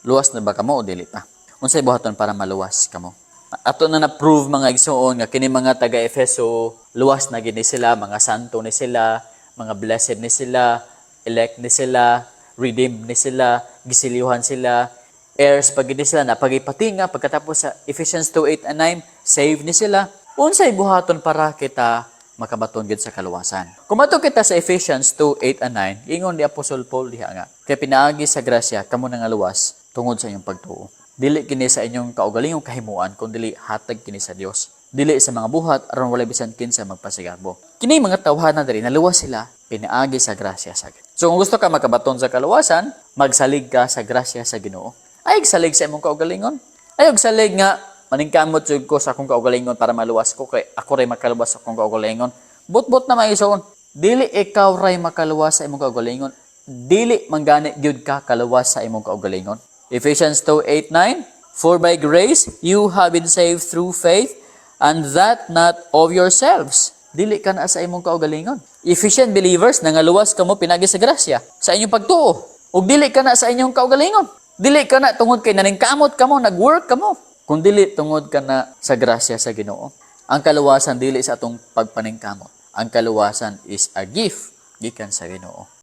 Luwas na ba kamo o dili pa? Unsay buhaton para maluwas kamo? Ato na na-prove, mga igsoon, nga kini mga taga Efeso, luwas na gini sila, mga santo ni sila, mga blessed ni sila, elect ni sila, redeemed ni sila, giselyuhan sila, heirs pa gini sila, napagipatinga pagkatapos sa Ephesians 2:8 and 9, save ni sila. Unsay buhaton para kita makabaton gid sa kaluwasan? Kung kita sa Ephesians 2:8 and 9, ingon ni Apostle Paul diha nga, "Kay pinaagi sa grasya kamo nangaluwas tungod sa inyong pagtuo. Dili kini sa inyong kaugalingong kahimuan, kun dili hatag kini sa Dios. Dili sa mga buhat, aron walay bisan kinsa magpasigarbo." Kini mga tawhana diri, naluwas sila pinaagi sa grasya sa Ginoo. So kung gusto ka makabaton sa kaluwasan, magsalig ka sa grasya sa Ginoo. Ay salig sa imong kaugalingon. Ay salig nga maningkamot jud ko sa akong kaugalingon para maluwas ko, kay ako ray makaluwas sa akong kaugalingon. Bot-bot na maisoon. Dili ikaw ray makaluwas sa imong kaugalingon. Dili manggani gyud ka kaluwas sa imong kaugalingon. Ephesians 2:8, 9, "For by grace you have been saved through faith, and that not of yourselves." Dili ka na sa imong kaugalingon. Ephesian believers, nangaluwas kamo pinagi sa grasya, sa inyong pagtuo. Ug dili ka na sa inyong kaugalingon. Dili ka na tungod kay naningkamot kamo, nag-work kamo. Kung dili tungod ka na sa grasya sa Ginoo. Ang kaluwasan dili sa atong pagpaningkamot. Ang kaluwasan is a gift gikan sa Ginoo.